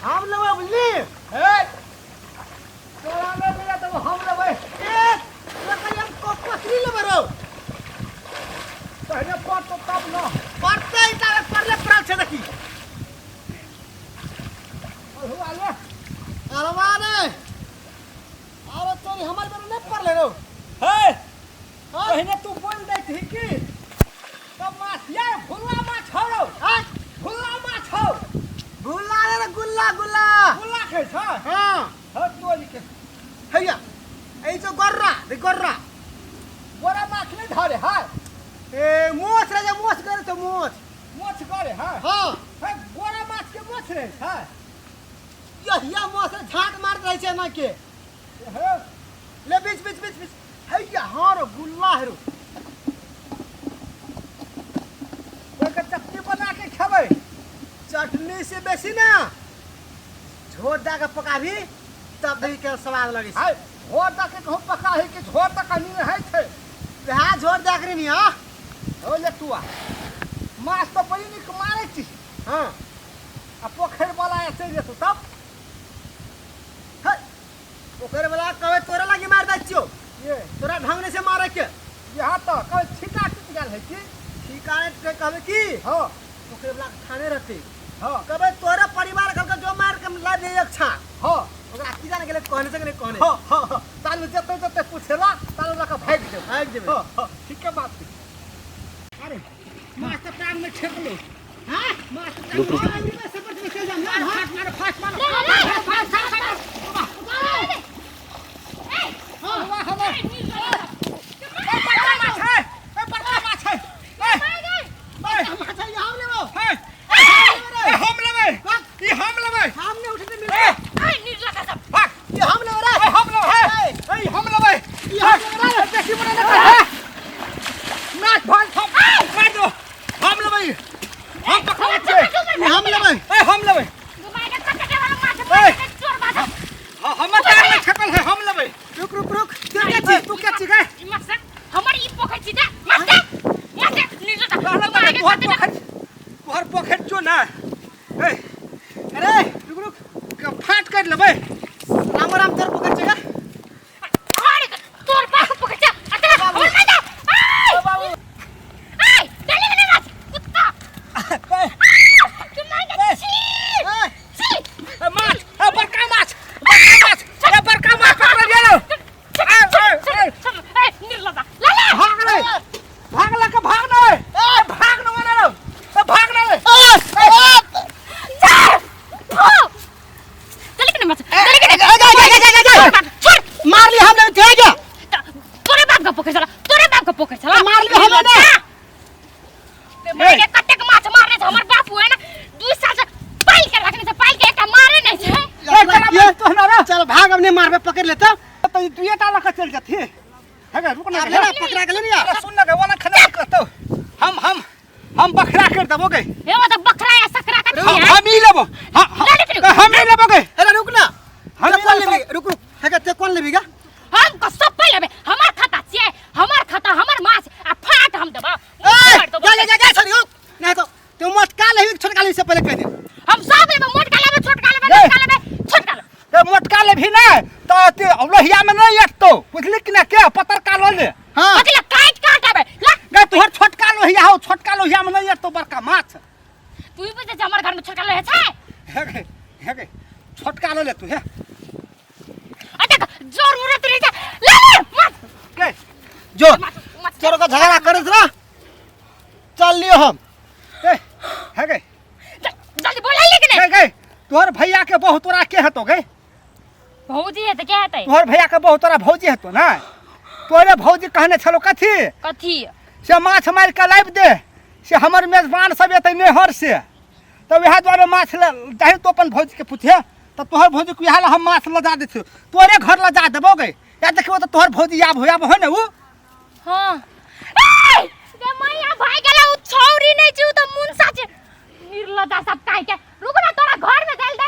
हम लेबै बुझली। हे तोरा नहि मिलत तऽ हम लेबै। ए तोरा कहिया हम पकड़ी लेबै रौ। पहिने पड़तौ तब न। पड़तै ताबे पड़ले पड़ल छै देखी। अल्हुआ ले। अरवा ने अरे तोरी हमर बेर नहि पड़ले रौ। हे हाँ? पहिने तू बोल दैत ही की तब माछ ये भुल्ला माछ हौ रौ। हाँ? भुल्ला माछ हौ। भुल्ला रे गुल्ला गुल्ला। गुल्ला खाइ छ? हाँ। हौ तोरी के। हैया एहि जो गर्रा रे गर्रा। गोरा माछ नहि धरे है। ए मोछ रे जे मोछ करे तो मोछ। मोछ करे है। हाँ। हे गोरा माछ के मोछ रहे छै। यहिया मोछ रे झाट मारत रहै छै एना के। हे ले बीच बीच बीच बीच। हैया हाँ रो गुल्ला है रो। ओकर चटनी बना के खेबै। चटनी से बेसी ना झोर दऽ के पकाबी तब देखी के स्वाद लगै छै। है झोर दऽ के कहूँ पका है कि झोर तऽ कनी नहि होइ छै। वएह झोर दऽ के नी। हाँ हो ले तुआ माछ तऽ बड़ी नीक मारै छी। हाँ आ पोखरि वाला चलि जेतौ तब। है पोखरि वाला कहबै तोरा लागी मारि दै छियौ। ये तोरा ढंग नहि छै मारै के। यहाँ तऽ कहबै छिका टूटि गेल है की। छिका नहि टूटै कहबै की। हाँ पोखरि वाला के थाने रहतै। हाँ कहबै तोरे परिवार कहलकै जो मारि के ला दे एक छाक। हाँ ओकरा की जाने गेलै कहने छै कि नहि कहने। हाँ हाँ हाँ तालू जतै जतै पूछेला तालू लऽ कऽ भागि जेबै। भागि जेबै। हाँ हाँ ठीके बात छै। अरे माछ तऽ टांग मे ठेकलो। हाँ माछ तऽ टांग मे हाँ, उड़बै से पर चलि जाम ना। फास्ट मारो फास्ट मारो। हाँ। Fast fast fast. हाँ हमर ए बड़का माछ है। ए बड़का माछ है। ए ए माछ है, हम लेबो। हे ए हम लेबै। ई हम लेबै। हम नहि उठेतै मिल। ए भाग। ई हम लेबो रे। ए हम लेबै। ए हम लेबै। ई हम लेबो रे। बेसी बना नहि कर। माछ भाग हम मार दो। हम लेबै। हम पकड़ै छियै। ई हम लेबै। ए हम लेबै। हाँ, हमर टांग में छकल है हम लेबै। रुक रुक रुक। तू के छी? तू के छी गे? हमर ई पोखरि छी तऽ माछ दे माछ दे निर्लज्ज। रहल बारे तोहर पोखरि तोहर पोखरि जो ना। ए अरे रुक रुक। फाट कर लेबै। राम राम तोर पोखरि छै का? अरे तोर बाप पोखरि छै आ तोरा हमर माछ दे। ओ बाबू। आइ डाले ने माछ कुत्ता। ए तू मार दे छी ए छी। ए, माछ ए बड़का माछ बड़का माछ ए बड़का माछ पकड़ गेलो। ए ए ए चल ए निर्लज्ज ला ले। भाग रे भाग ला के भाग ना ए भाग ना मना रे ए भाग ना रे। चल चल के माछ चल के जा जा जा जा जा। छोड़। मार ली हम लेबै थे जा। तोरे बाप का पोखरि छला तोरे बाप का पोखरि छला। मार ली हमे ने। बे के कतेक माछ मारने छै हमर बाप हुए ना 2 साल से पाल के रखने छै पाल के एकटा मारे नहीं छै। ए चला माछ तो ना रे। चल भाग अब नहीं मारबे पकड़ लेता। तो ई दुइये टा लके चल जथी। हे गे रुक ना आब गे। ले ना पकड़ा गेलै ने यार। अरे सुन ना गे वाला खाना करतो। हम हम हम बखरा कर देबो गे। हे वो तो बकरा या सकरा का हम छी है। हम ई लेबो। हां ले ले फिर। हम ई लेबो गे। अरे रुक ना। हम ते ई कोन लेबै। लेबी? रुक रुक। हे गे ते कोन लेबी गा? हम को सब पे लेबे हमर खाता छियै हमर खाता हमर माछ आ फाट हम देबो। ए जा जा जा जा छोड़ी रुक। नहीं तो तू मोटका लेबी छोटका लेबी से पहले कह दे। हम सब लेबे मोटका लेबे छोटका लेबे ए। मोटका लेबे छोटका लेबे। ए मोटका लेबी ना तो ते लोहिया में नहीं अटतो बुझली कि ना के पतर का लो ले। हां कथी ले काट काट आबे ला। गे तोहर छोटका लोहिया हो छोटका लोहिया में नहीं अटतो बड़का माछ। तू ही बुझे छै हमर घर में छोटका लोहिया छै। हे गे हे गे छोटका लो ले तू हे। आ देख जरूरत नहीं छै ले ले माछ गे जो माछ माछ। तोर का झगड़ा करत रह चल लियो हम। ए हे गे जल्दी बोला ले कि नहीं। गे गे तोहर भैया के बहु तोरा के हेतो गे? भौजी है त के हेतै? तोहर भैया के बहु तोरा भौजी हेतो ना? तोरे भौजी कहने छलो कथी? कथी? से माछ मारि के लाबि दे से हमर मेजबान सब एतै नैहर से तऽ वएह दुआरे माछ ले जाहि तो अपन भौजी के पूछे तऽ तोहर भौजी के इएह ला हम माछ लजा दै छियौ तोरे घर लजा देबौ गे। या देखियौ तऽ तोहर भौजी आब हो आब हो ने उ। हाँ। ए गे मैया भाई गेलै उ छौरी नै छै उ तऽ मुनसा छै। निर्लज्जा सब काहे के रुक ना तोरा घर में जाइल दे